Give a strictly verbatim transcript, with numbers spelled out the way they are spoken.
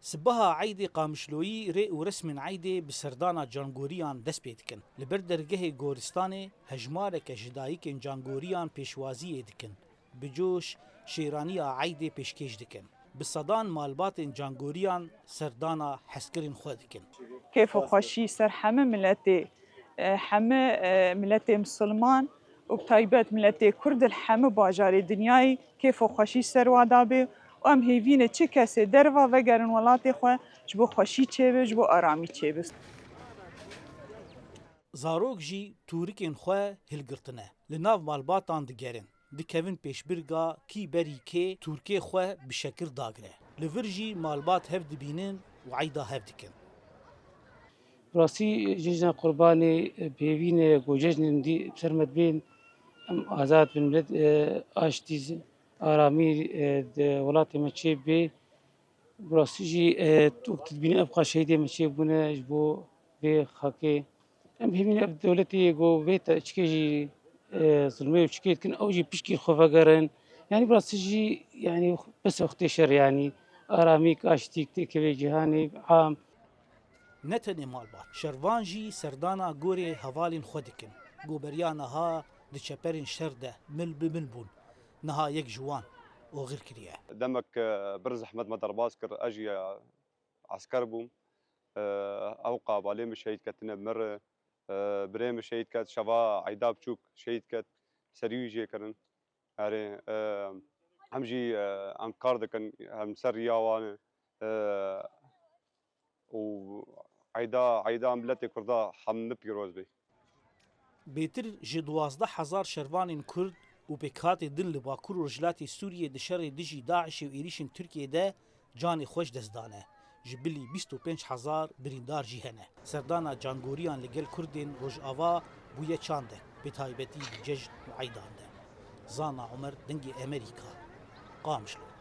Sibeha eydê Qamişloyî rê û resmên eydê bi serdana cangoriyan dest pê dikin. Li ber dergehê goristanê hejmareke ji dayikên cangoriyan pêşwaziyê dikin. Bi coş şêraniya eydê pêşkêş dikin. Bi sedan malbatên cangoriyan serdana hezkirin xwe dikin. Kêf û xweşî ser heme miletê, e, heme, e, miletê misilman û bi taybet miletê Kurd li heme bajarê dinyayê kêf û xweşî ser wa dabê û em hêvî ne çi kesê derva vegerin welatê xwe ji bo xweşî çêbe, ji bo aramî çêbe. Zarok jî tûrikên xwe hilgirtine. Li nav malbatan digerin. Dikevin pêşbirga kî berî kê tûrkê xwe bi şekir dagire. Li vir jî malbat hev dibînin û eyda hev dikin. Rastî cejna Qurbanê, e, bi hêvî ne ku cejnên dî bi ser me dibên, em azad bin, millet, e, aştî, aramî, e, di welatê me çêbê. Bi rastî jî, e, wek tu dibînî ev qas şehîdê me çêbûne ji bo vê xakê. Em hêvî ne ev dewletê ku vê te çikê jî, e, zilmê û çikê dikin, ew jî pişkî xwe vegerin. Yanî bi rastî jî, yanî bes wextê şer, yanî aramîk, aştîk têkevê cîhanê am. Ne tenê malbat, şervan jî serdana gorê hevalên xwe dikin. Ku beriya niha di çeperên şer de mil bi mil bûn. Niha yek ji wan oxir kiriye. Demek, e, bir zehmet me derbas kir, ez jî, e, esker bûm. E, ew qabalê min şehîd ketine mir, e, birê min şehîd ket, şeva eyda biçûk şehîd ket, serî wî jê kirin. Erê, e, em jî, e, em kar dikin, em ser riya wan e, e, û eyda, eyda miletê Kurda hemî pîroz bê. Bêtir ji duwazdeh hezar şervanên Kurd û pêkhatê din li Bakur û Rojhilatê Sûriyê di şerê dijî DAIŞê û êrîşên Tirkiyê de canê xwe ji dest dane. Ji bilî bîst û pênc hezar birîndar jî hene. Serdana cangoriyan li gel Kurdên Rojava bûye çandek, bi taybetî di cejn û eydan de. Zana Omer, Dengê Emerîka, Qamişlo.